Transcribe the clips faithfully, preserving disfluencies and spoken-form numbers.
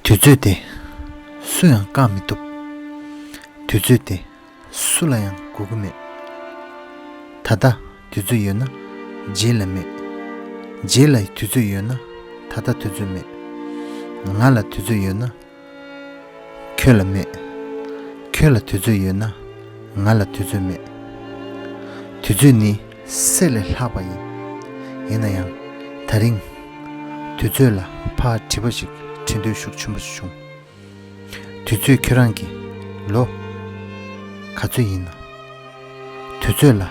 དུས་ཚོད་དེ་སུ་ཡང་བཀག་མི་ཐུབ། དུས་ཚོད་དེ་སུ་ལ་ཡང་འགོར་གྱི་མེད། ད་ལྟ་དུས་ཚོད་ཡོད་ན་རྗེས་ལ་མེད། རྗེས་ལ་དུས་ཚོད་ཡོད་ན་ད་ལྟ་དུས་ཚོད་མེད། ང་ལ་དུས་ཚོད་ཡོད་ན་ཁྱོད་ལ་མེད། ཁྱོད་ལ་དུས་ཚོད་ཡོད་ན་ང་ལ་དུས་ཚོད་མེད། དུས་ཚོད་ནི་སྲེད་ལས་ལྷག་པ་ཡིན། ཡིན་ན་ཡང་ད་རིང་དུས་ཚོད་ལ་ཕར་དྲི་བ་ཞིག་དྲི་འདོད་ཤུགས་ཆེན་པོ་ཞིག་བྱུང་། དུས་ཚོད་ཁྱོད་རང་གི་ལོ་ག་ཚོད་ཡིན་ན། དུས་ཚོད་ལ་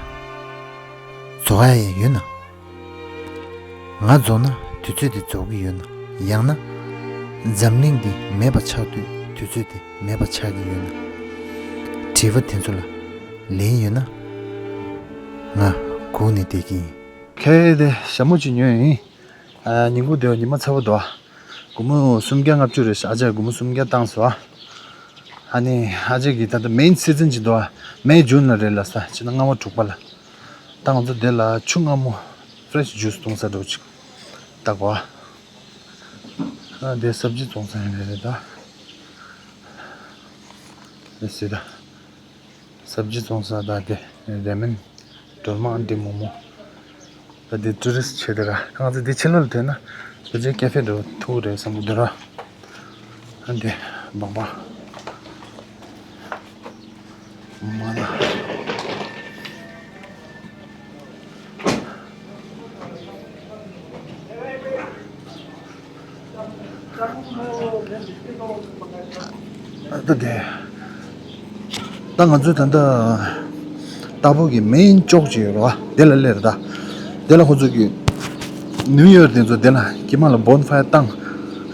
རྫོགས་ཡ་ཡང་ཡོད་ན། ང་རྫོགས་ན་དུས་ཚོད་དེ་རྫོགས་ཀྱི་ཡོད་ན། ཡང་ན་འཛམ་གླིང་འདི་མེད་པ་ཆགས་དུས་དུས་ཚོད་དེ་མེད་པ་ཆགས་ཀྱི་ཡོད་ན། དྲི་བ་དེ་ཚོ་ལ་ལན་ཡོད་ན་ང་སྒུག་ནས་བསྡད་ཀྱི་ཡིན། ཁེ་དེ་ཞྭ་མོ་ཅིག་ཉོས་ཡིན། ཨ། ཉིན་གུང་དེ་ཉི་མ་ཚ་པོ་འདུག། སྒོར་མོ་སུམ་བརྒྱ་ལྔ་བཅུ་རེད་ཤག། ཨ་ཅག་སྒོར་མོ་སུམ་བརྒྱ་བཏང་སོང་། ཨ་ནི་ཨ་ཅག་གིས་ད་ལྟ་main season ཅིག་འདུག། May June ལ་རེད་ལབ་ས། ཕྱི་ཟླ་ལྔ་པ་དྲུག་པ་ལ། ད་ང་ཚོ་འདི་ལ་ཆུ་མངར་མོ་fresh juice བཏུང་ས་འདྲ་ཅིག་བལྟ་དགོས། ཨ། འདི་སབ་ཇི་བཙོང་ས་ཡིན་རེད་ད། འདི་སི་ད། སབ་ཇི་བཙོང་ས་ད་དེ་རེ་མན་སྒྲོལ་མ་འདི་མོག་མོག། ད་དེ་ཊུ་རི་སི་ཊི་བྱེད་དེ་ར། ང་ཚོ་དེ་ཕྱི་ལོགས་ལ་ཐོན་ན་བོད་ཆས་ཀེ་ཧྥེ་འགྲོ་ཐུག་རེད་བསམ་གི་འདུག་ར། ཨ་འདི་སྦང་པ་མ་ན། ད་དེ། ད་ང་ཚོའི་ད་ལྟ་ཏཱ་པོ་གི་མེན་ཅོག་ཅིག་ཡོད་རེད་བ། དེ་ལ་སླེབས་རེད་ད། དེ་ལ་ཁོ་ཚོ་གི་ནིའུ་ཡོར་དེ་ཚོ་དེ་ལ་དཀྱིལ་མ་ལ་བོན་ཕ་ཡར་བཏང་།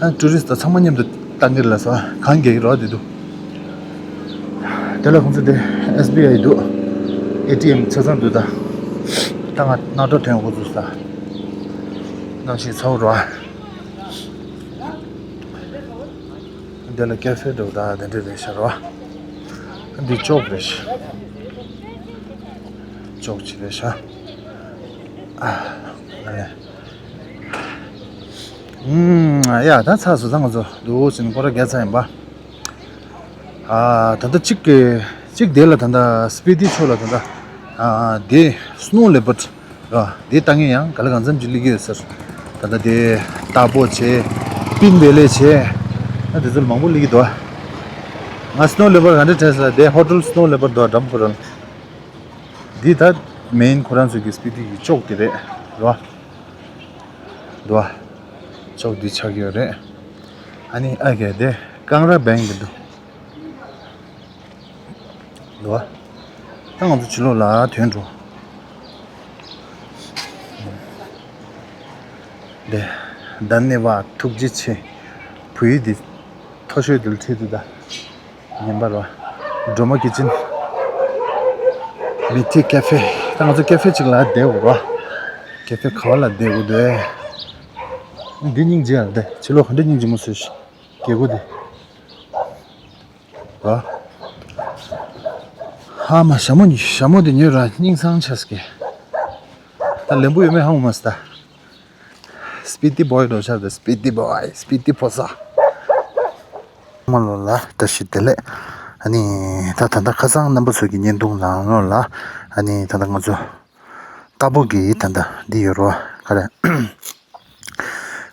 ཨ། ཊུ་རི་སི་ད་ཚང་མ་མཉམ་དུ་བཏང་གི་རེད་ལ་ས་གང་རྒྱག་གི་རེད་བ་དེ་འདུག། དེ་ལ་ཁོང་ཚོ་དེ་ཨེས་བི་ཨའི་འདུག། ཨེ་ཊི་ཨེམ་ཆ་ཚང་འདུག་ད། ད་ང་སྣ་ཁྲོ་ཐོན་ཁོ་ཚོ་ས། ནང་ཞིག་ཚོགས་རོགས། འདི་ལ་ཀེ་ཧྥེ་འདུག་ད་དེ་འདྲ་རེད་ཤག་རོ། འདི་ཅོག་རེད་ཤག། ཅོག་ཅིག་རེད་ཤག། ཨ། ཨ་ལེ། ཨུམ། ཡ་ད་ཚར་སོང་ད་ང་ཚོ་འདུག་ཟིན་སྐོར་ར་བརྒྱབ་ཚར་ཡིན་པ། ཨ། ད་ལྟ་གཅིག་གི་གཅིག་དེ་ལ་ད་ལྟ་སྤི་ཏི་ཕྱོགས་ལ་ད་ལྟ། ཨ། དེ་སི་ནོ་ལེ་པར་ཌི་ར། དེ་ལྟ་མཁན་ཡང་ག་ལེ་གང་འཚམ་ཅིག་སླེབས་ཀྱི་ཡོད་ཟེར། ད་ལྟ་དེ་ཏཱ་པོ་བྱས། པིན་ཝེ་ལེ་བྱས། ཨ། དེ་ཚོ་མང་པོ་སླེབས་ཀྱི་འདུག། ང་སི་ནོ་ལེ་པར་ཌི་ག་འདྲ་དྲན་ཟེར་ལ་དེ་ཧོ་ཊེལ་སི་ནོ་ལེ་པར་ཌི་འདུག་སྒྲ་མ་ཁོ་རང་། འདི་ད་མེན་ཁོ་རང་ཚོ་གི་སྤི་ཏི་གི་ཅོག་དེ་རེད་ར། འདུག་བ། ཅོག་འདི་ཆགས་ཀྱི་ཡོད་རེད། ཨ་ནི་ཨ་གེ་དེ་ཀང་ར་བེང་གི་འདུག། འདུག་བ། ད་ང་ཚོ་ཕྱི་ལོགས་ལ་ཐོན་འགྲོ། དེ། धन्यवाद ཐུགས་རྗེ་ཆེ། བོད་ཡིག་འདི་མཐོ་ཤོས་འདི་ལ་བྲིས་འདུག་ད། ཉན་པ་རོ། སྒྲོལ་མ་ཀི་ཅན། མི་ཐི་ཀེ་ཧྥེ། ད་ང་ཚོ་ཀེ་ཧྥེ་གཅིག་ལ་བསྡད་དགོས་རོ། ཀེ་ཧྥེ་ག་བ་ལ་བསྡད་དགོས་འདུག། འདི་སྙིང་རྗེ་ཡ་རེད། ཕྱི་ལོགས་ག་འདྲ་སྙིང་རྗེ་མོ་བཟོས་ཤག། རྒྱལ་སྒོ་འདི། རོ། ཧ་མ་ཞྭ་མོ་ཉོ། ཞྭ་མོ་འདི་ཉོས་ར་སྙིང་སང་ཆགས་ཀྱི། ད་ལན་པོ་ཡོད་མེད་ཧ་གོ་མ་སོང་ད། སྤི་ཏི་བོའི་འགྲོ་ཆགས་ཏེ། སྤི་ཏི་བོའི། སྤི་ཏི་ཕོ་ས། མ་ལོ་ལ་བཀྲ་ཤིས་བདེ་ལེགས། ཨ་ནི་ད་ད་ལྟ་ཁ་སང་རྣམ་པ་ཚོ་གི་བརྙན་ཐུང་ནང་ལོགས་ལ། ཨ་ནི་ད་ལྟ་ང་ཚོ་ཏཱ་པོ་གི་ད་ལྟ་འདི་ཡོད་རོ། ག་རེ།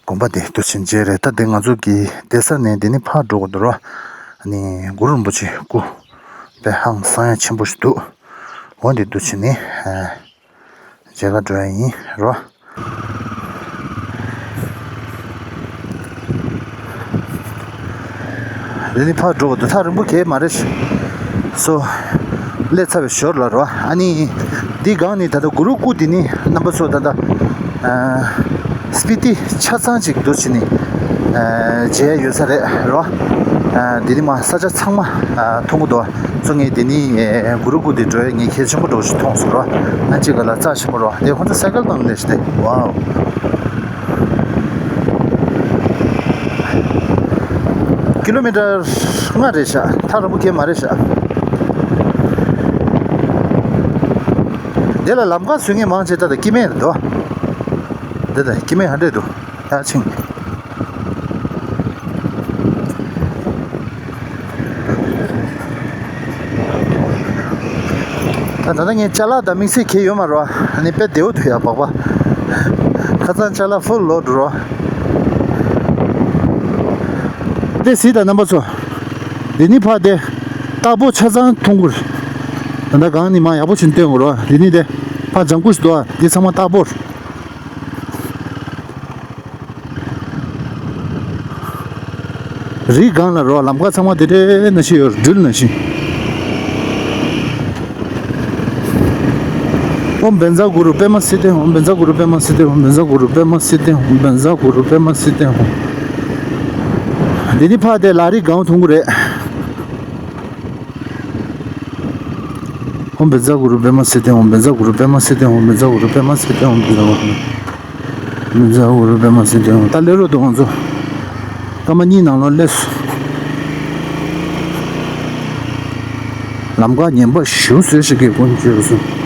དགོན་པ་དེ་དུ་ཕྱིན་རྗེས་རེད། ད་དེ་ང་ཚོ་གི་བསྡད་ས་ནས་འདི་ནི་ཕར་འགྲོ་དགོས་འདུག་རོ། ཨ་ནི་གུ་རུ་རིན་པོ་ཆེ་སྐུ་དཔེ་ཧང་སང་ཡ་ཆེན་པོ་ཞིག་འདུག། འོ་འདི་དུ་ཕྱིན་ནས། མཇལ་ཁ་འགྲོ་ཡ་ཡིན་རོ། རེ་ནི་ཕར་འགྲོ་དགོས་འདུག། ཐག་རིང་པོ་གས་མ་རེད། སོ། སླེབས་ཚར་བའི་ཞོར་ལ་རོ། ཨ་ནི། འདི་སྒང་ནི་ད་ལྟ་གུ་རུ་སྐུ་འདི་ནི་རྣམ་པ་ཚོ་ད་ལྟ། ཨ། སྤི་ཏི་ཆ་ཚང་ཅིག་འདུག་ཕྱིན་ནི། ཨ། མཇལ་ཡ་ཡོད་ས་རེད་རོ། ཨ། འདི་ནི་མ་ས་ཆ་ཚང་མ། ཨ། མཐོང་གི་འདུག། སོ་ངས་འདི་ནི། ཨེ། གུ་རུ་སྐུ་འདི་འགྲོ་ཡ་ངས་གལ་ཆེན་པོ་འདྲ་བོ་ཞིག་མཐོང་སོང་རོ། ཨ། གཅིག་ག་ལ་རྩ་ཆེན་པོ་རོ། དེ་ཁོང་ཚོ་སའི་ཀལ་བཏང་ནས་ཞིག་དེ། ཝའོ། ཀི་ལོ་མི་ཊར་ལྔ་རེད་ཤག། ཐག་རིང་པོ་གས་མ་རེད་ཤག། དེ་ལ་ལམ་ཁ་བཟོས་མཁན་མང་ཆེ་ད་ལྟ་སྐྱེ་དམན་རེད་འདུག། འདི་ལྟ་སྐྱེ་དམན་ཧ་འདྲེ་འདུག། ཡ་ཆིང་། ད་ལྟ་ངས་ཅ་ལག་དང་དམིགས་བསལ་གྱི་ཡོད་མ་རེད་བ། ཨ་ནི་དཔེ་བདེ་བོ་འདུག་ཡ། སྦག་སྦག་ཁ་སང་ཅ་ལག་ཧྥུལ་ལོཌ་རེད་བ། དེ་གཟིགས་དང་རྣམ་པ་ཚོ། འདི་ནི་ཕ་དེ་སྟག་ཕོ་ཆ་ཚང་ཐོང་གུ་རེད། ད་ལྟ་གང་ནི་མ་ཡག་པོ་བྱིན་སྟོན་དགོས་རེད་བ། འདི་ནི་དེ་ཕ་ལྗང་ཁུ་ཞིག་འདུག་བ། འདི་ཚང་མ་སྟག་ཕོ་རེད། རི་སྒང་ལ་རོ། ལམ་ཁ་ཚང་མ་དེ་འདྲའི་ནང་བཞིན་ཡོད། སྦྲུལ་ནང་བཞིན། ཨོཾ་བཛྲ་གུ་རུ་པདྨ་སིདྡྷི་ཧཱུྃ། ཨོཾ་བཛྲ་གུ་རུ་པདྨ་སིདྡྷི་ཧཱུྃ། ཨོཾ་བཛྲ་གུ་རུ་པདྨ་སིདྡྷི་ཧཱུྃ། ཨོཾ་བཛྲ་གུ་རུ་པདྨ་སིདྡྷི་ཧཱུྃ། འདི་ནི་ཕ་དེ་ལ་རི་སྒང་ཐོང་གུ་རེད། ཨོཾ་བཛྲ་གུ་རུ་པདྨ་སིདྡྷི་ཧཱུྃ། ཨོཾ་བཛྲ་གུ་རུ་པདྨ་སིདྡྷི་ཧཱུྃ། ཨོཾ་བཛྲ་གུ་རུ་པདྨ་སིདྡྷི་ཧཱུྃ། ཨོཾ་བཛྲ་གུ་རུ། ཨོཾ་བཛྲ་གུ་རུ་པདྨ་སིདྡྷི་ཧཱུྃ། ད་སླེབས་རོགས་འདུག་ང་ཚོ། སྐར་མ་གཉིས་ནང་ལོགས་སླེབས་སོང་། ལམ་ཁ་ངན་པ་ཞེ་པོ་བཟོས་ཤིག་གི་ཀུན་སྤྱོད་སོང་།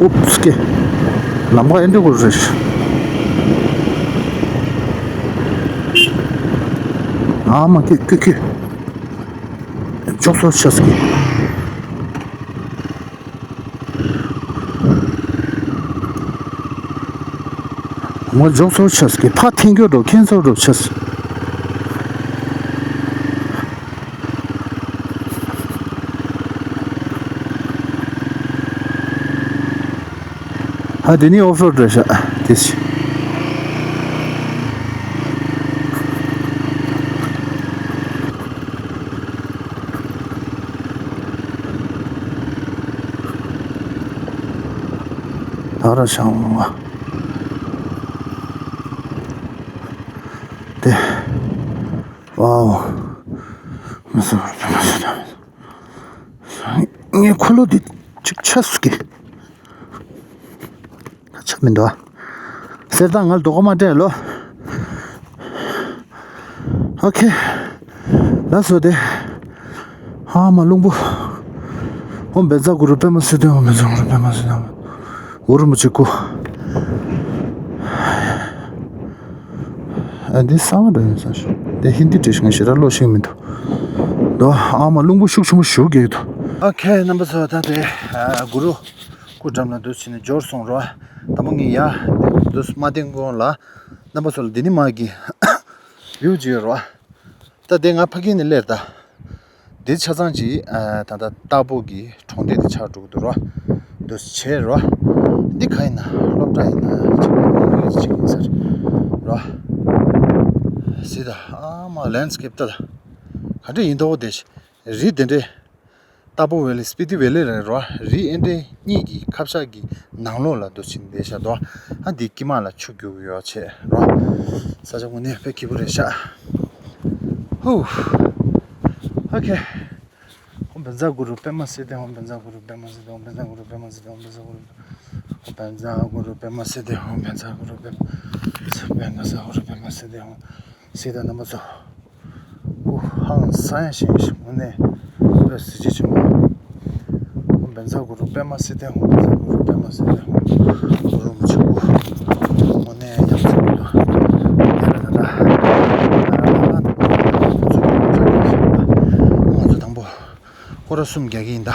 ཨུབ་སི་ཀེ། ལམ་ཁ་ཨེ་འདྲ་གོ་རེད། ཨ་མ་ཀི་ཀི་ཀི། ཅོག་སོ་ཆ་སི་ཀེ། ངོ་ལྕོགས་ཚོར་ཆགས་ཀྱི་ཕ་འཐེན་འཁྱོར་འགྲོ་ཁྱེད་ཚོར་འགྲོ་ཆགས། ཨ་དེ་ནི་ཨོཕ་རོཌ་རེད་ཤག་དེ་ཞིག་ད་ར་ཤང་བ། དེ། ཝའོ། ངའི་འཁོར་ལོ་འདི་ཅིག་ཆགས་སུ་གི། ཆགས་མི་འདུག་ཨ། གསེར་ཐང་ང་ལ་རྡོ་ཀོ་མ་སྤྲད་ལོ། ཨོ་ཁེ། ལགས་སོ་དེ། ཨ་མ་རླུང་བུ། ཨོཾ་བཛྲ་གུ་རུ་པདྨ་སིདྡྷི། ཨོཾ་བཛྲ་གུ་རུ་པདྨ་སིདྡྷི། གུ་རུ་མི་ཆེ་ཀུ། ཨ་འདི་གསང་བ་འདྲ་ཡིན་ས་ཞུ། དེ་ཧིན་དི་བྲིས་ཤིང་ཞེ་དྲག་ཀློག་ཤེས་མི་འདུག་དོ་ཨ་མ་རླུང་བུ་ཤུགས་ཆེན་པོ་ཞུ་གི་འདུག་ཨོ་ཁེ་རྣམ་པ་ཚོ། ད་དེ་གུ་རུ་སྐུ་འགྲམ་ལ་འདུག་ཕྱིན་ནས་འབྱོར་སོང་རོ། དང་པོ་ངས་ཡ་འདུག་མ་བསྟན་གོང་ལ་རྣམ་པ་ཚོ་ལ་འདི་ནི་མ་གི་བིའུ་ཅིག་ཡོད་རོ། ད་དེ་ང་ཕ་གི་ནས་སླེབས་ད། འདི་ཆ་ཚང་གཅིག་ཨ་ད་ལྟ་སྟག་ཕོ་གི་གྲོང་སྡེ་དེ་ཆགས་འགྲོ་གི་འདུག་རོ། འདུག་བྱས་རོ། འདི་ག་ཡིན་ན་སློབ་གྲྭ་ཡིན་ན་ཆགས་འགྲོ་གི་ཅིག་ཡིན་ས་རེད་རོ། གཟིགས་ད་ཨ་མ་ལེན་སི་ཀེབ་ད་ད་ག་འདྲ་ཡིན་མདོག་དེ་རི་དེ་འདྲའི་སྟག་ཕོ་ཝེ་ལི་སྤི་ཏི་ཝེ་ལི་རེད་རོ། རི་ཨེ་འདྲའི་གཉིས་ཀྱི་ཁ་བཤགས་ཀྱི་ནང་ལོགས་ལ་འདུག་ཕྱིན་བསྡད་ཤག་དོ། ཨ་འདི་དཀྱིལ་མ་ལ་ཆུ་རྒྱུག་གི་ཡོད་བྱས་རོ། ས་ཆ་དངོས་གནས་དཔེ་སྐྱིད་པོ་རེད་ཤག་ཧུ། ཨོ་ཁེ། ཨོཾ་བཛྲ་གུ་རུ་པདྨ་སིདྡྷི། ཨོཾ་བཛྲ་གུ་རུ་པདྨ་སིདྡྷི། ཨོཾ་བཛྲ་གུ་རུ་པདྨ་སིདྡྷི། ཨོཾ་བཛྲ་གུ་རུ་པདྨ་སིདྡྷི། ཨོཾ་བཛྲ་གུ་རུ་པདྨ་སིདྡྷི། ཨོཾ་བཛྲ་གུ་རུ་པདྨ་སིདྡྷི། ཨོཾ་བཛྲ་གུ་རུ་པདྨ་སིདྡྷི། ཨོཾ་སིདྡྷི་རྣམ་པ་ཚོ། ཧུ་ཧང་སང་ཡ་ཞིང་ཞིང་དངོས་གནས་དཔེ་གཟི་བརྗིད་ཆེན་པོ། ཨོཾ་བཛྲ་གུ་རུ་པདྨ་སིདྡྷི། ཨོཾ་བཛྲ་གུ་རུ་པདྨ་སིདྡྷི། ཨོཾ་གུ་རུ་མི་ཆོག་གུ། དངོས་གནས་ཡ་མཚན་མི་འདུག་དེ་ལ་ད་ལྟ་ང་ཚོ་གི་ཆ་རྐྱེན་ཞིག་ལ་ང་ཚོ་དང་པོ་སྐོར་ར་གསུམ་རྒྱག་གི་ཡིན་ད།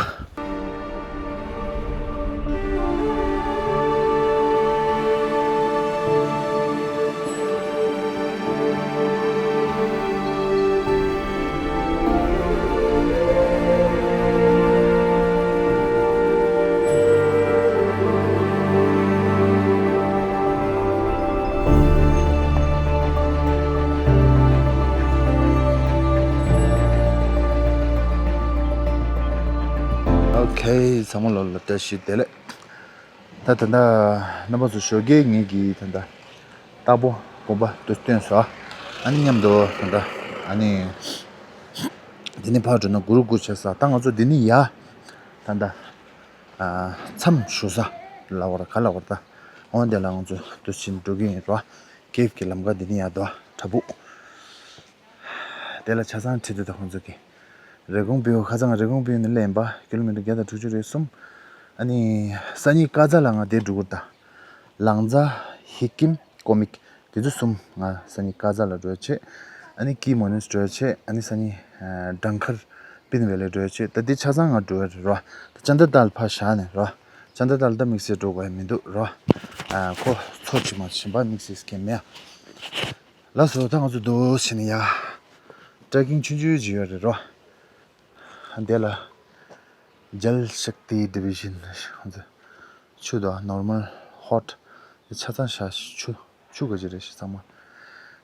ཨོ་ཁེ། ཚང་མ་ལོ་ལ་བཀྲ་ཤིས་བདེ་ལེགས། ད་ད་ལྟ་རྣམ་པ་ཚོ་ཞོགས་ཀས་ངེད་ཀྱིས་ད་ལྟ་སྟག་ཕོ་དགོན་པ་དུ་བཏོན་སོང་། ཨ་ནི་མཉམ་དུ་ད་ལྟ་ཨ་ནི་འདི་ནས་ཕར་འགྲོ་ན་གུ་རུ་སྐུ་བྱས་ས། ད་ང་ཚོ་འདི་ནས་ཡར་ད་ལྟ་ཨ་མཚམས་བཞུགས་ས་ལབ་པ་རེད་ག་ལབ་པ་རེད། ད་འོ་འདི་ལ་ང་ཚོ་དུ་ཕྱིན་འགྲོ་གི་ཡིན་རོ། ཀེབ་ཀྱི་ལམ་ཁ་འདི་ནས་ཡར་འགྲོ་བྲག་ཕུག་དེ་ལ་ཆ་ཚང་ཁྲིད་དུ་ད་ཁོང་ཚོ་གི་ རེབ་གོང་བིའུ། ཁ་སང་རེབ་གོང་བིའུ་ནས་སླེབས་ཡིན་པ། ཀི་ལོ་མི་ཊར་བརྒྱ་དང་དྲུག་ཅུ་རེ་གསུམ། ཨ་ནི་སང་ཉིན་ཀ་ཛ་ལ་ང་དེ་འགྲོ་གི་རེད་ད། ལང་ཛ། ཧི་ཀིམ། ཀོ་མིག། དེ་ཚོ་གསུམ་ང་སང་ཉིན་ཀ་ཛ་ལ་འགྲོ་ཡ་བྱས། ཨ་ནི་ཀི་མོ་ནུས་འགྲོ་ཡ་བྱས། ཨ་ནི་སང་ཉིན་ཨ་སྦྲང་དཀར་པིན་ཝེ་ལི་འགྲོ་ཡ་བྱས། ད་དེ་ཆ་ཚང་ང་འགྲོ་ཡ་རེད་རོ། ད་ཅན་དྲ་ཏཱལ་ཕར་བཞག་ནས་རོ། ཅན་དྲ་ཏཱལ་ད་དམིགས་བསལ་འགྲོ་དགོས་ཡ་མི་འདུག་རོ། ཨ་ཁོ་ཚོ་ཅིག་མ་ཕྱིན་པ་དམིགས་བསལ་གང་མེད། ལགས་སོ། ད་ང་ཚོ་འདུག་བྱས་ནས་ཡ་ཊྲེ་ཀིང་ཆུང་ཆུང་ཅིག་ཡོད་རེད་རོ། འདི་ལ་ཇལ་ཤཀ་ཏི་ཌི་བི་ཤན། ང་ཚོ་ཆུ་དང་ནོར་མལ་ཧོཊ་དེ་ཆ་ཚང་བཞག། ཆུ་ཆུ་ག་ཅི་རེད་ཤག་ཚང་མ།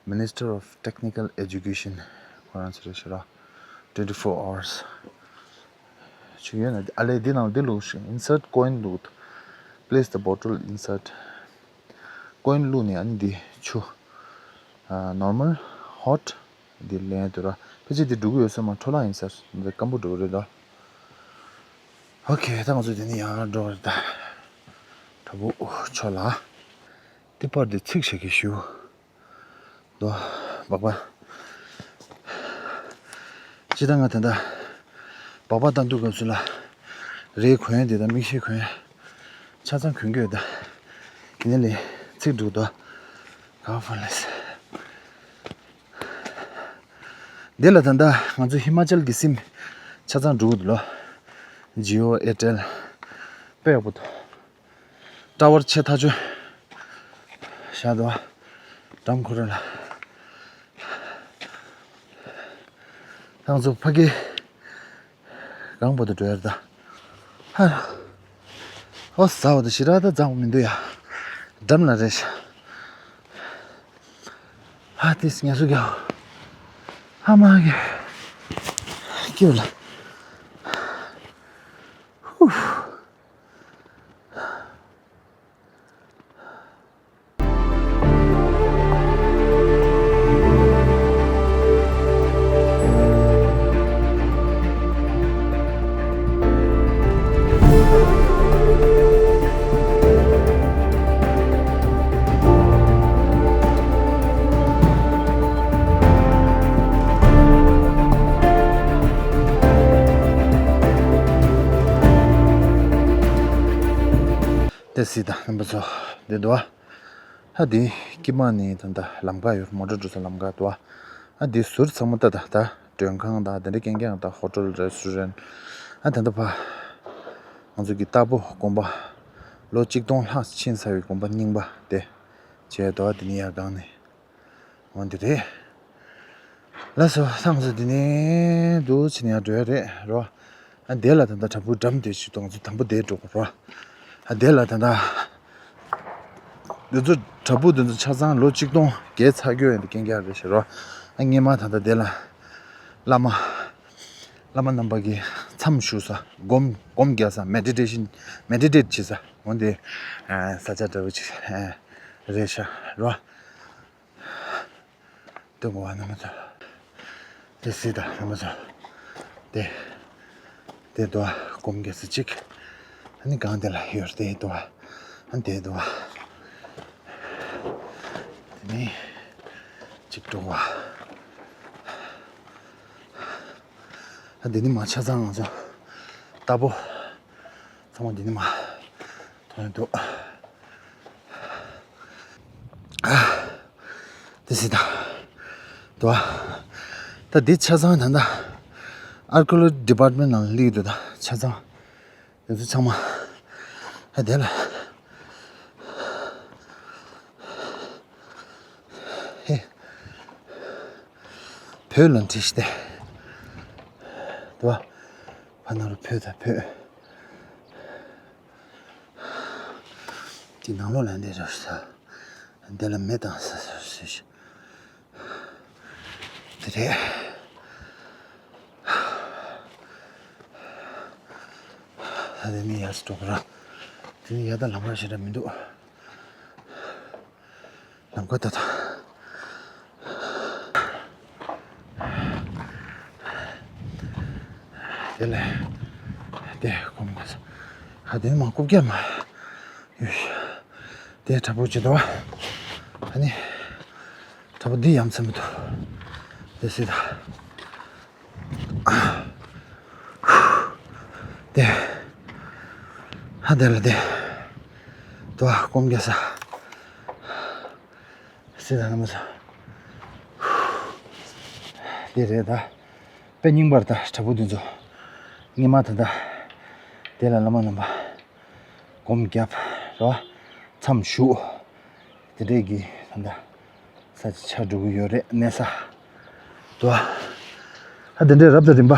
Minister of Technical Education ཁོ་རང་ཚོ་རེད་ཤག་ར། Twenty four hours ཆུ་ཡོད་ན། ཨ་ལས་འདི་ནང་འདི་བླུགས་ཤིག། Insert coin བླུགས། Place the bottle inside. ཀོ་ཡིན་བླུགས་ནས་ཨ་ནི་འདི་ཆུ་ནོར་མལ་ཧོཊ་འདི་ལེན་དུ་ར། ཕལ་ཆེར་འདི་འགྲོ་གི་ཡོད་ས་མ། འཕྲོ་བརླག་ཡིན་ས་རེད། སྐམ་པོ་འགྲོ་གི་རེད་ད། ཨོ་ཁེ། ད་ང་ཚོ་འདི་ནས་ཡར་འགྲོ་གི་རེད་ད། དྲ་འབུ་ཆོག་ལ། འདི་པར་འདི་ཚིག་བྱེད་ཀྱི་ཞུ། དོ། སྦག་སྦག་སྤྱིར་བཏང་ང་ད་ལྟ་སྦག་སྦག་བཏང་དུས་སྐབས་སུ་ལ་རས་གོན་དེ་དང་མིག་ཤེལ་གོན་ཆ་ཚང་གོན་གྱི་ཡོད་ད། ཡིན་ནའི་ཚིག་འགྲིག་དོ། ག་ཧྥ་ལེས། འདི་ལ་ད་ལྟ་ང་ཚོ་ཧི་མ་ཅལ་གྱི་སིམ་ཆ་ཚང་འགྲིག་འདུག་ལོ། ཇི་ཨོ། ཨེར་ཊེལ། དཔེ་ཡག་པོ་འདུག་ཊ་ཝར་ཆེ་ཐག་ཆོད་བཞག་འདུག་བ། འགྲམ་ཁོ་ར་ལ། ང་ཚོ་ཕ་གི་གང་པོ་དུ་འགྲོ་ཡར་ད། ཧ། ཨོ་ཟ་བ་དུ་ཞི་ར་ད་ཛང་མི་འདུག་ཡ། འགྲམ་ལ་རེད་ཤག་ཧ་ཏིས་ངལ་གསོ་རྒྱག་ཧ་མ་གི་ཀྱི་ལ། ཧུ། དེ་སྲིད་ད་རྣམ་པ་ཚོ་འདི་འདུག་ཨ། ཧ་དེ་ཀི་མ་ནི་ད་ལྟ་ལམ་ཁ་ཡོད། མོ་ཊ་འགྲོ་ས་ལམ་ཁ་འདུག་ཨ། ཨ་དེ་ཟུར་ཚང་མ་ད་ད་ད་མགྲོན་ཁང་དང་དེ་འདྲ་རྐྱང་རྐྱང་དང་ཧོ་ཊེལ་རེ་སུ་རན། ཨ་ད་ལྟ་ཕ་ང་ཚོ་གི་རྟ་ཕོ་དགོན་པ་ལོ་གཅིག་སྟོང་ལྷག་ཕྱིན་ཚར་བའི་དགོན་པ་རྙིང་པ་དེ་བྱས་འདུག་ཨ། དེ་ནི་ཡར་སྒང་ནས། འོ་འདི་རེད། ལགས་སོ། ད་ང་ཚོ་འདི་ནས་འདུག་ཕྱིན་ཡར་འགྲོ་ཡ་རེད་རོ། ཨ་དེ་ལ་ད་ལྟ་བྲག་ཕུག་འགྲམ་དེ་ཞིག་ཏུ་ང་ཚོ་དང་པོ་དེ་འགྲོ་དགོས་རོ། ཨ་དེ་ལ་ད་ལྟ་འདི་ཚོ་བྲག་ཕུག་འདི་ཚོ་ཆ་ཚང་ལོ་གཅིག་སྟོང་བརྒལ་ཚར་རྒྱུ་ཡིན་འདི་རྐྱང་རྐྱང་རེད་ཤག་རོ། ཨ་སྔས་མ་ད་ལྟ་དེ་ལ་བླ་མ་བླ་མ་རྣམ་པ་གི་མཚམས་བཞུགས་ས། སྒོམ་སྒོམ་རྒྱག་ས། མེ་ཌི་ཊེ་ཤན། མེ་ཌི་ཊེ་ཊི་བྱེད་ས། འོ་འདི་ས་ཆ་འདྲ་བོ་ཅིག་རེད་ཤག་རོ། དེ་གོ་བ་ན་མ་ཚོ། དེ་སྲིད་ད་ན་མ་ཚོ། དེ། དེ་དོ་སྒོམ་རྒྱག་ས་གཅིག་ཨ་ནི་གང་དེ་ལ་ཡོད་དེ་དོ། ཨ་དེ་དོ། དེ་ནི་གཅིག་འགྲོ་བ། ཨ་དེ་ནི་མ་ཆ་ཚང་ང་ཚོ་རྟ་ཕོ། ཚང་མ་འདི་ནས་མར་ཐོན་འདུག་དེ་སྲིད་ད། དོ། ད་འདི་ཆ་ཚང་ད་ལྟ་ཨར་ཀི་ཡོ་ལོ་ཇི་ཌི་པར་ཊི་མེན་ཊི་ནང་སླེབས་འདུག་ད་ཆ་ཚང་། དེ་ཚོ་ཚང་མ། ཨ་དེ་ལ། ཧེ། བོད་ལ་འཁྲིད་ཤི་སྟེ། དུ་བ། ཕ་ན་རུ་བོད་ད་བོད། དེ་ནང་ལོགས་ལ་འདི་རུ་ས། འདི་ལ་མེ་དང་ས་ས་ས་ཤི། དེ་རེད། ད་དེ་ནི་ཡར་སི་འགྲོ་གི་ར། དེ་ནི་ཡར་ད་ལམ་ཁ་ཞེ་དྲག་མི་འདུག་ལམ་ཁ་ད་ད། དེ་ལས། དེ་གོམ་ག་ས། ཨ་དེ་ནི་མ་རྐུབ་བཀྱག་མ། ཡོད། དེ་དྲ་འབུ་ཅི་འདུག་ཨ་ནི། དྲ་འབུ་འདི་ཡ་མཚན་མི་འདུག་དེ་སྲིད་ད། དེ་ལ་དེ། དོ་སྐོམ་རྒྱག་ས། སི་ད་ན་མ་ས། དེ་རེད་ད། དཔེ་རྙིང་པར་ད་དྲ་འབུ་དེ་ཚོ། སྔོན་མ་ད་ད། དེ་ལ་བླ་མ་རྣམ་པ། སྒོམ་བརྒྱབ་རོ། མཚམས་བཞུགས། དེ་འདྲས་ཀྱི་ད་ད། ས་ཆ་ཆ་འགྲོ་གི་ཡོད་རེད་གནས་ས། དོ། ཨ་དེ་འདྲས་རབ་དང་རིམ་པ།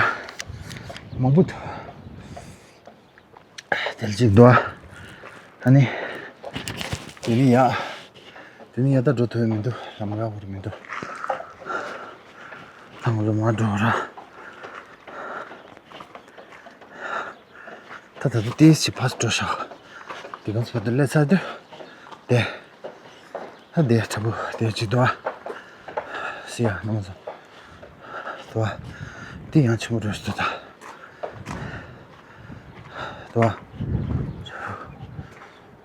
མང་པོ་འདུག་དེ་ལ་གཅིག་འདུག་ཨ་ནི། དེ་ནི་ཡ། དེ་ནི་ཡ་ད་འགྲོ་ཐུབ་ཡ་མི་འདུག་ལམ་ཁ་བོར་མི་འདུག་ད་ང་ཚོ་མར་འགྲོ་ར། ད་ད་དུ་ཏིས་ཅི་ཕ་སི་འགྲོ་ཤག་དེ་གང་སོ་དུ་ལས་ཚར་དུ། དེ། ད་དེ་དྲ་འབུ་དེ་གཅིག་འདུག་ཨ། སི་ཡ་ནང་ཚོ། དོ། དེ་ཡང་ཆེན་པོ་འགྲོ་སྲིད་དོ་ད། དོ།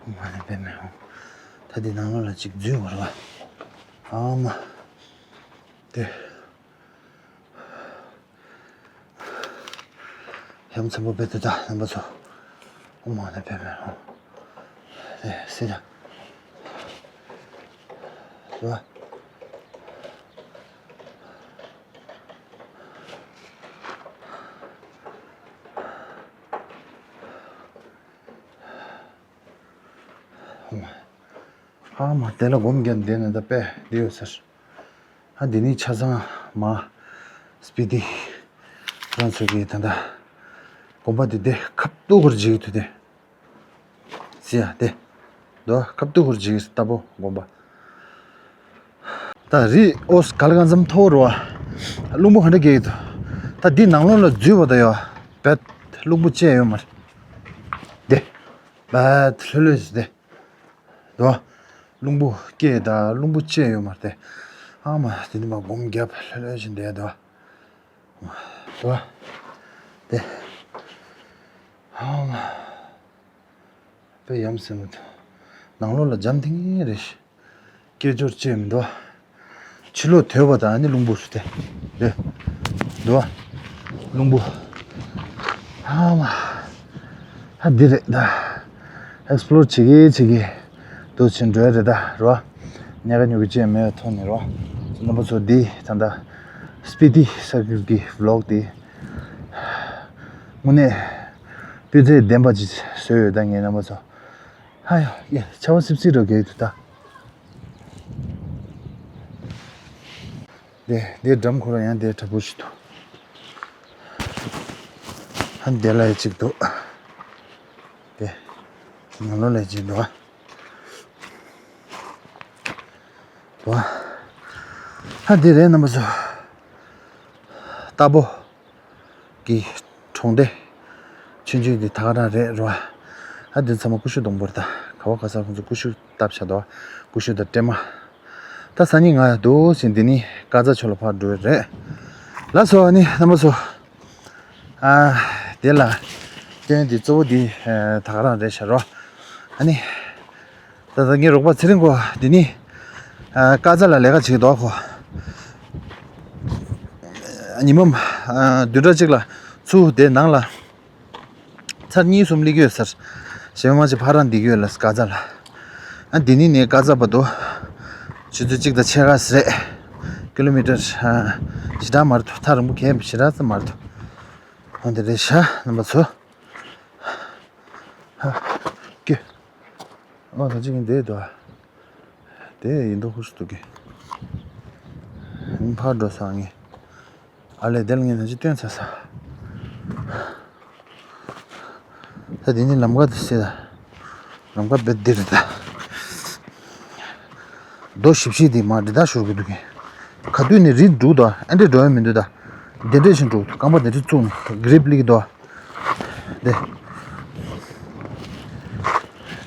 མ་ནི་པེ་མེ་ཧོ། ད་དེ་ནང་ལོགས་ལ་ཅིག་འཛུལ་བར་བ། ཨ་མ། དེ། ཡ་མཚན་པོ་པེ་དོ་ད་རྣམ་པ་ཚོ། ཨོ་མ་ནི་པེ་མེ་ཧོ། དེ་སི་ད། དོ། ཨ་མ་དེ་ལ་སྒོམ་རྒྱབ་བསྡད་ནས་ད་དཔེ་འདི་ཡོད་ཟེར། ཨ་འདི་ནི་ཆ་ཚང་མ་སྤི་ཏི་རང་ཚོ་གི་ད་ལྟ་དགོན་པ་འདི་དེ་ཁབ་ཏུ་གུར་བརྗིད་ཐུ་དེ། ཟི་ཡ་དེ། དོ་ཁབ་ཏུ་གུར་བརྗིད་ལྟ་བུ་དགོན་པ། ད་རི་ཨོ་ག་ལ་གང་འཚམ་མཐོ་རུ་བ། རླུང་བུ་ག་འདྲ་རྒྱག་གི་འདུག་ད་འདི་ནང་ལོགས་ལ་འཛུལ་བ་ད་ཡོད། བེད་རླུང་བུ་བཅད་ཡོད་མ་རེད། དེ། བེད་ལྷོད་ལྷོད་ཞིག་དེ། དོ། རླུང་བུ་སྐྱེས་ད་རླུང་བུ་བཅད་ཡོད་མ་རེད་དེ། ཨ་མ་དེ་འདི་མ་སྒོམ་རྒྱབ་ལྷོད་ལྷོད་ཞིག་འདས་དོ། དོ། དེ། ཨ་མ། དཔེ་ཡམ་སེ་མོ་དང་། ནང་ལོགས་ལ་འཇམ་ཐིང་ངེ་རེད། སྐད་ཅོར་བཅད་མི་འདུག་ཕྱི་ལོགས་དོད་པ་དང་ནི་རླུང་བུ་སུ་སྟེ། རེད། འདུག་རླུང་བུ། ཨ་མ། ཧ་འདི་རེད་ད། ཨེགས་པི་ལོར་བྱེད་ཀྱི་བྱེད་ཀྱི། འདུག་ཕྱིན་འགྲོ་ཡ་རེད་ད་རོ། ཉལ་ཁ་ཉོ་གི་ཅན་མེད་ཐོག་ནས་རོ། རྣམ་པ་ཚོ་འདི་ད་ལྟ། སྤི་ཏི་ས་ཁུལ་གྱི་བི་ལོག་འདི། དངོས་གནས། སྤུས་ཚད་ལྡན་པ་ཅིག་བཟོས་ཡོད་ད་ངའི་རྣམ་པ་ཚོ། ཧ་ཡ་ཡ་ཆར་པ་སིབ་སིབ་རོ་གེ་དུ་ད། དེ་དེ་འགྲམ་ཁོ་ར་ཡང་དེ་དྲ་འབུ་ཞིག་འདུག་ཧ་འདི་ལ་ཡ་གཅིག་འདུག་དེ་ནང་ལོགས་ལ་ཡ་གཅིག་འདུག་ཨ། འདུག་ཨ། ཧ་འདི་རེད་རྣམ་པ་ཚོ། རྟ་ཕོ། གི་གྲོང་སྡེ། ཆུང་ཆུང་འདི་ད་ག་རང་རེད་རོ། ཨ་འདི་ཚང་མ་ཀུ་ཤུ་སྡོང་པོ་རེད་ད། ག་བ་ག་ས་ཁོང་ཚོ་ཀུ་ཤུ་བཏབ་བྱ་དོ། ཀུ་ཤུ་དང་སྲན་མ། ད་སང་ཉིན་ང་འདུག་ཟིན་འདི་ནི་ཀ་ཛ་ཕྱོགས་ལ་ཕར་འགྲོ་རེད། ལགས་སོ་ཨ་ནི་རྣམ་པ་ཚོ། ཨ་དེ་ལ་སྟོན་འདི་གཙོ་བོ་འདི་ད་ག་རང་རེད་ཤག་རོ། ཨ་ནི། ད་ལྟ་ངའི་རོགས་པ་ཚེ་རིང་གོ་འདི་ནི། ཨ་ཀ་ཛ་ལ་ལས་ཀ་བྱེད་ཀྱི་འདུག་གོ་ཉི་མ། ཨ་བདུན་ཕྲག་གཅིག་ལ་ཚུར་དེ་ནང་ལ། ཚར་གཉིས་གསུམ་སླེབས་ཀྱི་ཡོད་ཟེར། གཞན་མ་ཅིག་ཕར་རང་བསྡད་ཀྱི་ཡོད་ལ་ཀ་ཛ་ལ། ཨ་འདི་ནི་ནས་ཀ་ཛ་བར་དུ། ཆུ་ཚོད་གཅིག་དང་ཕྱེད་ཀ་ཟེར། ཀི་ལོ་མི་ཊར། ཨ་ཞེ་དྲག་མ་རེད་འདུག་ཐག་རིང་པོ་གས་ཞེ་དྲག་ཙམ་མ་རེད་འདུག་འོ་འདི་རེད་ཤག་རྣམ་པ་ཚོ། ཧ། ཀྱེ། ཨོ་ད་ཅིག་ཡིན་བསྡད་འདུག་ཨ། དེ་ཡིན་མདོག་ཁུག་སུ་འདུག་གི་ཕར་འགྲོ་སོང་ངས། ཨ་ལས་དེ་ལ་ངས་ད་ཅིག་སྟོན་ཚར་ས། ད་དེ་ནི་ལམ་ཁ་དེ་སེ་ད། ལམ་ཁ་བེད་འདི་རེད་ད། རྡོ་ཞིབ་ཞིབ་དེ་མ་འདི་ད་ཤོར་གི་འདུག་གི་ག་དུས་ནས་རི་འགྲུག་དོ་ཨ་འདྲས་འགྲོ་ཡ་མི་འདུག་ད། འདི་འདྲས་ཤིག་འགྲོ་རྐང་པ་འདི་འདྲས་བཙུགས་ནས་གི་རིབ་ལིག་དོ། འདི།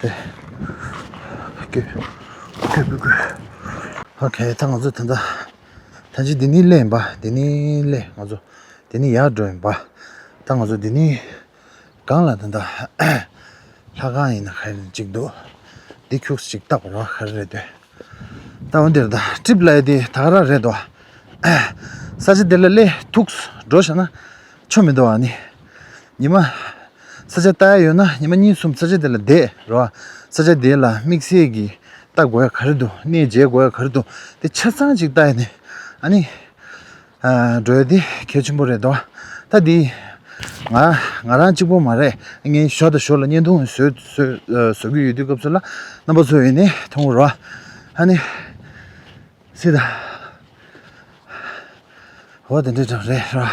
འདི། ཀྱེ། ཀྱེ་ཀྱེ་ཀྱེ། ཨོ་ཁེ་ད་ང་ཚོ་ད་ལྟ། ད་ཅི་འདི་ནི་སླེབས་ཡིན་པ་འདི་ནི་སླེབས་ང་ཚོ། འདི་ནི་ཡར་འགྲོ་ཡིན་པ། ད་ང་ཚོ་འདི་ནི། སྒང་ལ་ད་ལྟ། ལྷ་ཁང་ཡིན་ན་ག་རེ་གཅིག་འདུག་འདི་ཁྱུག་ཅིག་བཏགས་པ་རོ་ག་རེ་རེད་འདོད། ད་འོ་འདིར་ད་ཀྲིབ་ལ་ཡ་དེ་ད་ག་རང་རེད་དོ། ས་ཆ་དེ་ལ་སླེབས་ཐུག་འགྲོ་བྱ་ན་ཆོ་མི་འདུག་ཨ་ནི། ཉི་མ། ས་ཆ་ལྟ་ཡ་ཡོད་ན་ཉི་མ་གཉིས་གསུམ་ས་ཆ་དེ་ལ་བསྡད་རོ། ས་ཆ་དེ་ལ་དམིགས་བསལ་གྱི་ལྟ་དགོས་ཡ་ག་རེ་འདུག་གནས་མཇལ་དགོས་ཡ་ག་རེ་འདུག་དེ་ཆ་ཚང་ཅིག་ལྟ་ཡ་ནི། ཨ་ནི། ཨ། འགྲོ་ཡ་དེ་གལ་ཆེན་པོ་རེད་དོ། ད་དེ། ང་ང་རང་གཅིག་པོ་མ་རེད། ངས་ཞོར་དང་ཞོར་ལ་བརྙན་ཐུང་བཟོས་བཟོས་བཟོ་གི་ཡོད་དུས་སྐབས་སུ་ལ་རྣམ་པ་ཚོ་ཡིན་ནི་མཐོང་རོ། ཨ་ནི། སི་ད། འོ་དེ་འདྲ་འདྲ་རེད་ར།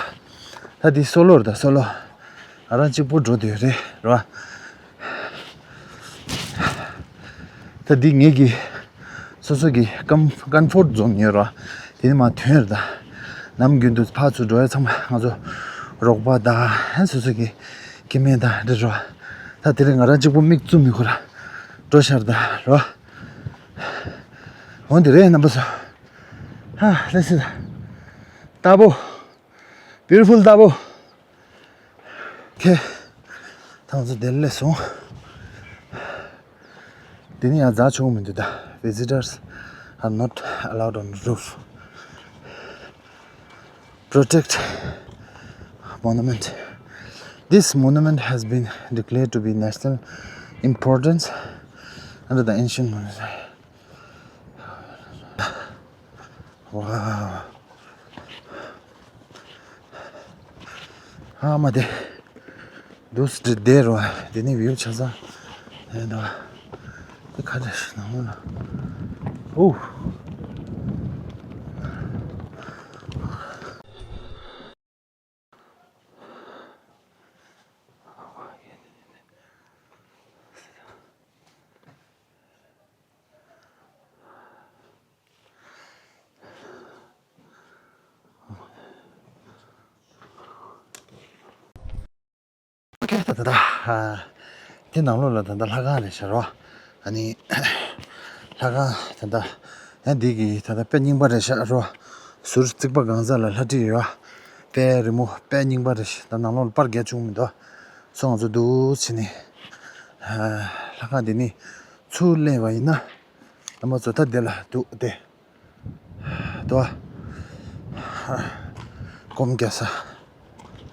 ད་འདི་སོ་ལོ་རེད་ད་སོ་ལོ། ང་རང་གཅིག་པོ་འགྲོ་འདོད་རེད་ར། ད་འདི་ངེད་ཀྱི་སོ་སོ་གི་ཀམ་ཀམ་ཕོར་ཛོན་ཡོད་ར། དེ་ནི་མ་ཐོན་རེད་ད། ནམ་རྒྱུན་དུ་ཕར་ཚུར་འགྲོ་ཡ་ཚང་མ་ང་ཚོ་རོགས་པ་དང་སོ་སོ་གི་སྐྱེ་དམན་དང་འདྲ་ར། ད་དེ་རིང་ང་རང་གཅིག་པོ་མིག་བཙུམ་ནས་ཁོ་ར་འགྲོ་ཤར་ད་ར། འོན་ཏེ་རེད་རྣམ་པ་ཚོ། ཧ་ལས་སྲིད། ལྟ་བུ། Beautiful ལྟ་བུ། ཁེ། ཐང་ཚོ་དེ་ལས་སོང་། དེ་ནི་ཡང་རྫ་ཆུང་མི་འདུག་ད། Visitors are not allowed on roof. Protect monument. This monument has been declared to be national importance under the ancient monument. Wow. ཨ་མ་དེ། དུས་དེ་རོ། དེ་ནི་བིའུ་ཆ་ཚང་། ཨེ་འདུག་དེ་ཁ་བྲལ་ནང་ལ། ཨོ། ཨོ་ཁེ། ད་ད་ད། དེ་ནང་ལོགས་ལ་ད་ལྟ་ལྷ་ཁང་རེད་ཤག་རོ། ཨ་ནི། ལྷ་ཁང་ད་ལྟ། ཡང་འདི་གི་ད་ལྟ་དཔེ་རྙིང་པ་རེད་ཤག་རོ། ཟུར་རྩིག་པ་སྒང་རྩ་ལ་ལྷ་བྲིས་ཡོད། དཔེ་རི་མོ་དཔེ་རྙིང་པ་རེད་ཤག་ད་ནང་ལོགས་ལ་པར་རྒྱག་བཅུག་མི་འདུག་སོ་ང་ཚོ་འདུག་ཕྱིན་ནས། ལྷ་ཁང་འདི་ནི་ཚུར་གླེང་བ་ཡིན་ན། རྣམ་པ་ཚོ་ད་འདི་ལ་འདུག་སྟེ། དོ། སྒོམ་རྒྱག་ས།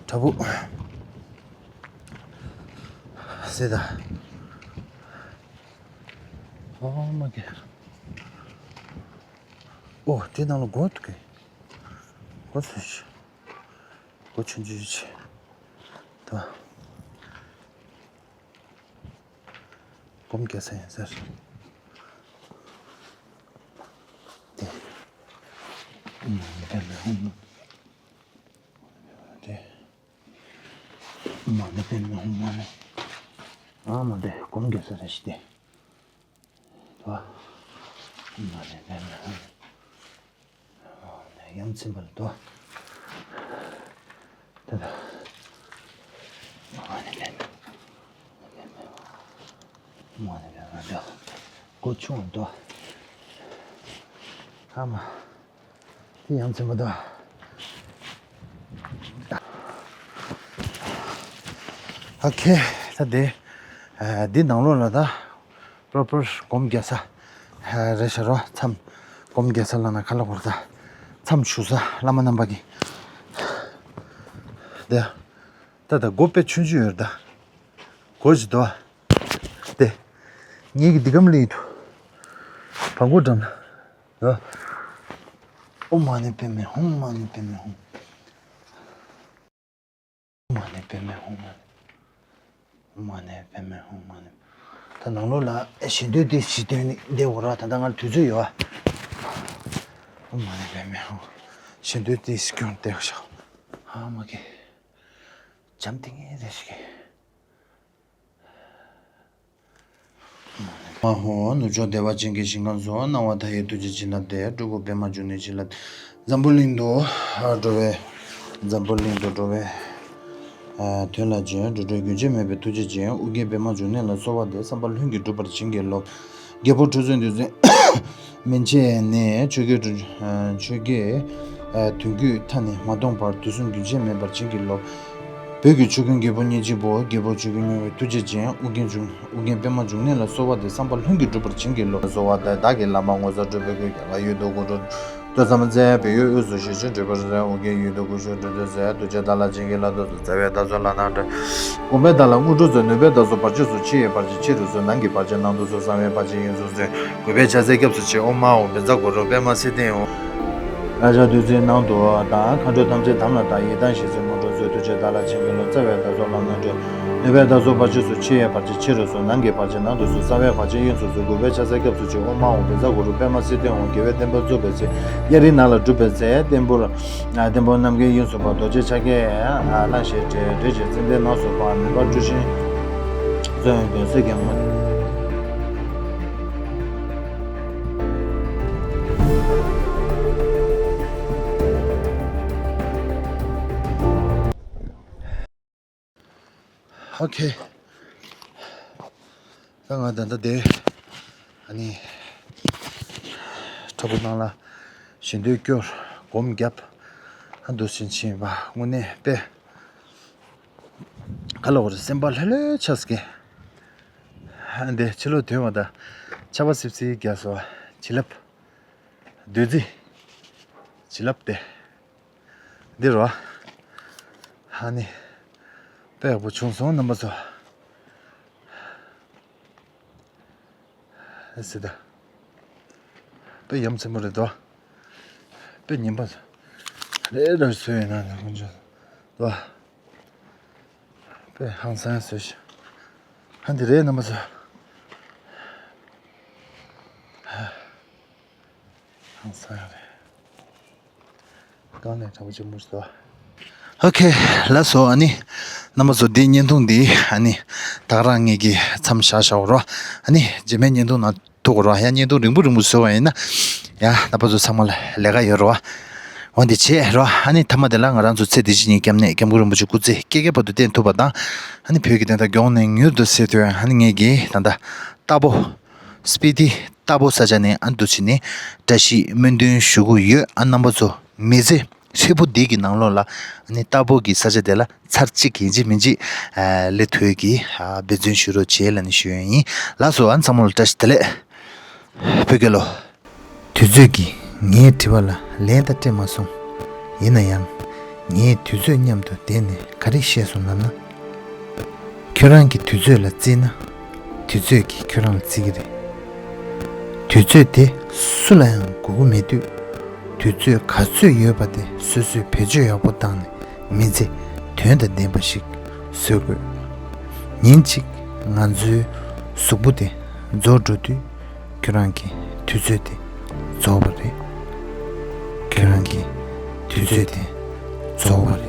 དྲ་བུ། སེ་ད། ཨོ་མ་གེ། ཨོ་དེ་ནང་ལ་སྒོ་འདུག་གེ། སྒོ་ཚུགས་ཤིག་སྒོ་ཆུང་ཆུང་ཞིག་དོ། སྒོམ་རྒྱག་ས་ཡིན་ཟེར། དེ། ཨུམ་དེ་ལ་ཧུམ། དེ། མ་ཎི་པདྨེ་ཧཱུྃ། མ་ཎི། ཨ་མ་དེ་སྒོམ་རྒྱག་ས་རེད་ཤག་དེ། དོ། མ་ཎི་པདྨེ་ཧཱུྃ། ཡ་མཚན་པ་ལ་དོ། ད་ད། མ་ཎི་པདྨེ། མ་ཎི་པདྨེ་དོ། སྒོ་ཆུང་དོ། ཨ་མ། དེ་ཡ་མཚན་པ་དོ། ཨོ་ཁེ། ད་དེ། འདི་ནང་ལོགས་ལ་ད། པོ་རོ་པར་སྒོམ་རྒྱག་ས་རེད་ཤག་རོ། མཚམས་སྒོམ་རྒྱག་ས་ལབ་ན་ག་ལབ་དགོས་རེད་ད། མཚམས་བཞུགས་ས་བླ་མ་རྣམ་པ་གི། དེ། ད་ད་སྒོ་དཔེ་ཆུང་ཆུང་ཡོད་རེད་ད། སྒོ་ཅིག་དོ། དེ། ངེད་ཀྱི་འདི་གམ་ལི་དུ། བ་སྒོ་འགྲམ་ལ། ཨོཾ་མ་ཎི་པདྨེ་ཧཱུྃ། མ་ཎི་པདྨེ་ཧཱུྃ། མ་ཎི་པདྨེ་ཧཱུྃ། མ་ཎི་པདྨེ་ཧཱུྃ། མ་ཎི། ད་ནང་ལོགས་ལ་ཨེ་ཞལ་འདོན་དེ་ཞིག་འདོན་ནི་འདི་འོ་ར། ད་ལྟ་ང་ལ་དུས་ཚོད་ཡོད་ཨ། མ་ཎི་པདྨེ་ཧཱུྃ། ཞལ་འདོན་དེ་ཞིག་སྐྱོན་བསྡད་ཤག་ཨ་མ་གེ། འཇམ་ཐིང་ངེ་རེ་ཞིག་གེ། མ་ཧོ། ནུབ་ཕྱོགས་བདེ་བ་ཅན་གྱི་ཞིང་ཁམས་སུ། སྣང་བ་མཐའ་ཡས་ཐུགས་རྗེ་བྱིན་རླབས་དེ། སྤྲུལ་སྐུ་པདྨ་འབྱུང་གནས་བྱིན་རླབས། འཛམ་བུ་གླིང་དུ་འགྲོ་བའི། འཛམ་བུ་གླིང་དུ་འགྲོ་བའི་དོན་ལ་བྱོན། འགྲོ་དྲུག་རྒྱུན་ཆད་མེད་པའི་ཐུགས་རྗེ་ཅན། ཨོ་རྒྱན་པདྨ་འབྱུང་གནས་ལ་གསོལ་བ་འདེབས། བསམ་པ་ལྷུན་གྱིས་འགྲུབ་པར་བྱིན་གྱིས་རློབས། རྒྱལ་པོ་ཁྲི་སྲོང་ལྡེ་བཙན་མན་ཆད་ནས་ཆོས་རྒྱལ་ཆོས་རྒྱལ་དོན་བརྒྱུད་མཐའ་ནས་མ་སྟོངས་བར། དུས་གསུམ་རྒྱུན་ཆད་མེད་པར་བྱིན་གྱིས་རློབས། བོད་ཀྱི་ཆོས་ཀུན་རྒྱལ་པོ་སྙིང་རྗེ་པོ། རྒྱལ་པོ་ཆོས་ཀུན་སྙིང་པོའི་ཐུགས་རྗེ་ཅན། ཨོ་རྒྱན་འབྱུང་། ཨོ་རྒྱན་པདྨ་འབྱུང་གནས་ལ་གསོལ་བ་འདེབས། བསམ་པ་ལྷུན་གྱིས་འགྲུབ་པར་བྱིན་གྱིས་རློབས། གསོལ་བ་འདེབས། བདག་གི་བླ་མ་ངོ་མཚར་སྤྲུལ་པའི་སྐུ། རྒྱ་གར་ཡུལ་དུ་དགོངས་འགྲོ། ཐོས་བསམ་མཛད་པའི་འོས། དབུས་སུ་ཞལ་བྱོན་གྲུབ་པར་མཛད། ཨོ་རྒྱན་ཡུལ་དུ་སྐུ་གཤེགས་འགྲོ་དོན་མཛད། ཐུགས་རྗེ་བདག་ལ་བྱིན་གྱིས་བརླབ་ཏུ་གསོལ། རྩ་བའི་བདག་སོགས་ལ་ནང་འགྲོ། དགོངས་པའི་བདག་ལ་དངོས་གྲུབ་སྩོལ། ནུས་པའི་བདག་སོགས་བར་ཆད་སོལ། ཕྱི་ཡི་བར་ཆད་ཕྱི་རུ་སོལ། ནང་གི་བར་ཆད་ནང་དུ་སོལ། གསང་བའི་བར་ཆད་དབྱིངས་སུ་སོལ། གུས་པས་ཕྱག་འཚལ་སྐྱབས་སུ་མཆི། ཨོཾ་ཨཱཿཧཱུྃ་བཛྲ་གུ་རུ་པདྨ་སིདྡྷི་ཧཱུྃ། ལྷ་བྲག་བདུད་རྩིའི་ནང་དུ་དང་། མཁའ་འགྲོ་ཐམས་ཅད་དམ་ལ་བཏགས། ཡི་དམ་ཞལ་གཟིགས་དངོས་གྲུབ་སྩོལ། ཐུགས་རྗེ་བདག་ལ་བྱིན་གྱིས་རློབས། རྩ་བའི་བདག་སོགས་ལ་ནང་འགྲོ། ནུས་པའི་བདག་སོགས་བར་ཆད་སོལ། ཕྱི་ཡི་བར་ཆད་ཕྱི་རུ་སོལ། ནང་གི་བར་ཆད་ནང་དུ་སོལ། གསང་བའི་བར་ཆད་དབྱིངས་སུ་སོལ། གུས་པས་ཕྱག་འཚལ་སྐྱབས་སུ་མཆི། ཨོཾ་ཨཱཿཧཱུྃ་བཛྲ་གུ་རུ་པདྨ་སིདྡྷི་ཧཱུྃ། རྒྱལ་བའི་བསྟན་པ་རྫོགས་པའི་ཚེ། གཡའ་རིའི་ནགས་ལ་སྒྲུབ་པའི་ཚེ། བརྟན་པོར་བརྟན་པོ་རྣམ་མཁྱེན་དབྱིངས་སུ་འཕགས། རྡོ་རྗེ་ཕྱག་རྒྱས་གླང་ཞེས་བགྲད། བགྲད་ཅིང་ཙནྡན་ནགས་སུ་འཕགས། མེ་འབར་སྤྲུལ་ཆེན་གསུང་ཡང་འདོན། གསེར་གྱི་ངོ་ཨོ་ཁེ། ད་ང་ད་ལྟ་དེ་ཨ་ནི་ཁྲ་བོ་ནང་ལ་ཞལ་འདོན་སྐྱོར་སྒོམ་བརྒྱབ། ཨ་འདུག་སེ་ཕྱིན་པ་དངོས་གནས་དཔེ་ག་ལ་བར་སེམས་པ་ལྷོད་ལྷོད་ཆགས་ཀྱི། ཨ་འདི་ཕྱི་ལོགས་དོན་བ་ད་ཆར་པ་སིབ་སིབ་རྒྱག་སོང་། བྱིན་རླབས་བདུད་རྩི་བྱིན་རླབས་དེ། འདི་རོ། ཨ་ནི་དཔེ་ཡག་པོ་བྱུང་སོང་རྣམ་པ་ཚོ། ཨེ་སི་ད། དཔེ་ཡ་མཚན་པོ་རེད་དོ། དཔེ་ཉན་པ་རེ་རེ་བཟོས་ཡིན་ན་ནི་ཁོང་ཚོ་དོ། དཔེ་ཧང་སང་བཟོས་ཤག་ཧ་འདི་རེད་རྣམ་པ་ཚོ། ཧང་སང་རེད། གང་ནས་དྲ་བ་ཅིག་མུར་སོ། ཨོ་ཁེ། ལགས་སོ། ཨ་ནི་རྣམ་པ་ཚོ་འདི་བརྙན་ཐུང་འདི་ཨ་ནི་ད་ག་རང་ངེད་ཀྱིས་མཚམས་བཞག་བཞག་རོ། ཨ་ནི་རྗེས་མའི་བརྙན་ཐུང་ནང་ཐུག་རོ། ཡང་བརྙན་ཐུང་རིང་པོ་རིང་པོ་བཟོས་པ་ཡིན་ན་ཡང་རྣམ་པ་ཚོ་ཚང་མ་ལ་ལས་ཀ་ཡོད་རོ། འོ་འདི་བྱས་རོ། ཨ་ནི་མཐའ་མ་དེ་ལ་ང་རང་ཚོ་ཚེ་འདི་ཕྱི་གཉིས་སྐྱབས་གནས་སྐྱབས་མགོན་རིན་པོ་ཆེ་སྐུ་ཚེ་བསྐལ་བརྒྱའི་བར་དུ་བརྟན་ཐུབ་པ་དང་། ཨ་ནི་བོད་ཀྱི་བདེན་མཐའ་མགྱོགས་ནས་མྱུར་དུ་གསལ་ཐུབ། ཨ་ནི་ངེད་ཀྱིས་ད་ལྟ་རྟ་ཕོ། སྤི་ཏི་རྟ་ཕོ་ས་ཆ་ནས་ཨ་འདུག་བྱས་ནས་བཀྲ་ཤིས་སྨོན་འདུན་ཞུ་གི་ཡོད། ཨ་རྣམ་པ་ཚོ་མི་ཚེ་ཧྲིལ་པོ་འདི་གི་ནང་ལོགས་ལ་ཨ་ནི་རྟ་ཕོ་གི་ས་ཆ་དེ་ལ་ཚར་གཅིག་ཡིན་གཅིག་མིན་གཅིག་ཨ་སླེབས་ཐུབ་ཀྱི་ཨ་འབད་བརྩོན་ཞུ་རོགས་བྱེད་ལབ་ནས་ཞུ་ཡ་ཡིན། ལགས་སོ། ཨ་ཚང་མ་ལ་བཀྲ་ཤིས་བདེ་ལེགས། བོད་རྒྱལ་ལོ། དུས་ཚོད་ཀྱིས་ངའི་དྲི་བ་ལ་ལན་ད་སྤྲད་མ་སོང་། ཡིན་ན་ཡང་། ངས་དུས་ཚོད་མཉམ་དུ་བསྡད་ནས་ག་རེ་ཤེས་སོང་ལབ་ན། ཁྱོད་རང་གི་དུས་ཚོད་ལ་བརྩིས་ན། དུས་ཚོད་ཀྱིས་ཁྱོད་རང་ལ་བརྩི་གི་རེད། དུས་ཚོད་དེ་སུ་ལ་ཡང་དགོས་ཀྱི་མེད་དུས། དུས་ཚོད་ག་ཚོད་ཡོད་པ་དེ་སོ་སོས་བེད་སྤྱོད་ཡག་པོ་བཏང་ནས་མི་ཚེ་དོན་དང་ལྡན་པ་ཞིག་བཟོ་དགོས། ཉིན་གཅིག་ང་ཚོའི་གཟུགས་པོ་དེ་རྫོགས་འགྲོ་དུས། ཁྱོད་རང་གི་དུས་ཚོད་དེ་རྫོགས་པ་རེད། ཁྱོད་རང་གི་དུས་ཚོད་དེ་རྫོགས་པ་རེད།